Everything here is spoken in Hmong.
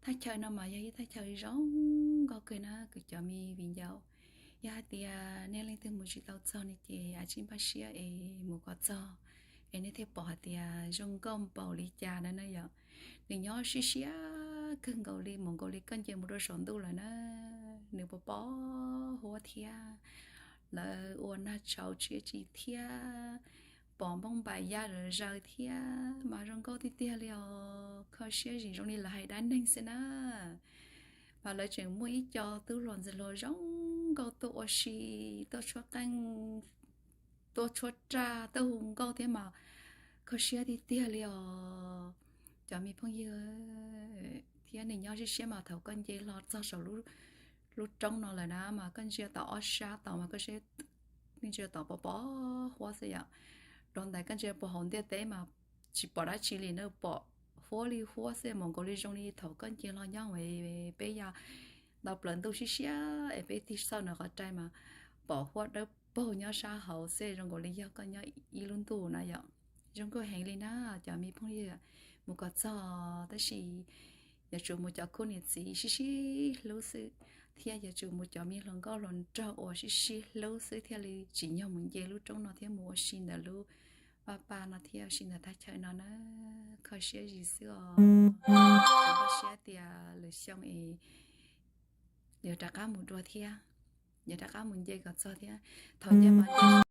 Thaj chaw no mas yog ib thaj chaw zoo nkauj kawg na kuv cov me viv ncaus. Yog hais tias nej leej twg mus tsis tau txog no ces a tsij npaj siab es mus kom txog es nej thiaj pom hais tias zoo nkauj npaum li cas na na yom. Nws nyob siab siab kawg nkaus li, mus nkaus li koj nce mus rau saum ntuj lawm na. Nws pos pos huab thiab, lawv ua nag tshauv tsiab tsi thiab, pom npauj npaim ya zom zaws thiab mas zoo nkauj tiag tiag li os. Kho siab zim zoo li lawv hais dab neeg xwb na. Mas lawv tseem muaj ib co tub hluas ntxhais hluas zoo nkauj tuaj ua si, tuaj tshuab qeej, tuaj tshuab raj, tuaj hu nkauj thiab mas kho siab tiag tiag li os cov me phooj ywg. Thiab nws nyob siab siab mas thaum koj nce hlo txog saum lub roob no lawm na mas koj ntsia tom ob sab tod mas koj saib, ntsia tom pos pos huab xwb yom. Rau ntawd koj ntsia puag hauv ntiaj teb mas tsis pom dab tsi li na, pom huab li huab xwb, mus nkaus li zoo li thaum koj nce hlo nyob peb yog ntau plaws ntuj siab siab es peb tig xauj ntawm qhov rai mas pom huab dawb paug nyob sab hauv xwb, zoo nkaus li yog koj nyob ib lub ntuj na yom. Zoo nkauj heev li na cov me phooj ywg. Mus kom txog tab sis yuav tsum mus cov khub niam txiv sib sib hlub xwb, thiab yuav tsum mus cov me hluas nkauj hluas nraug uas sib sib hlub xwb thiaj li tsim nyog mus nce lub roob no thiab mus ua si ntawm lub vaj paj no thiab ua si ntawm thaj chaw no na. Kho siab zim xwb os. Kho siab tias lwm xyoo es yuav rov qab mus dua thiab, yuav rov qab mus nce kom txog thiab. Thaum nce mas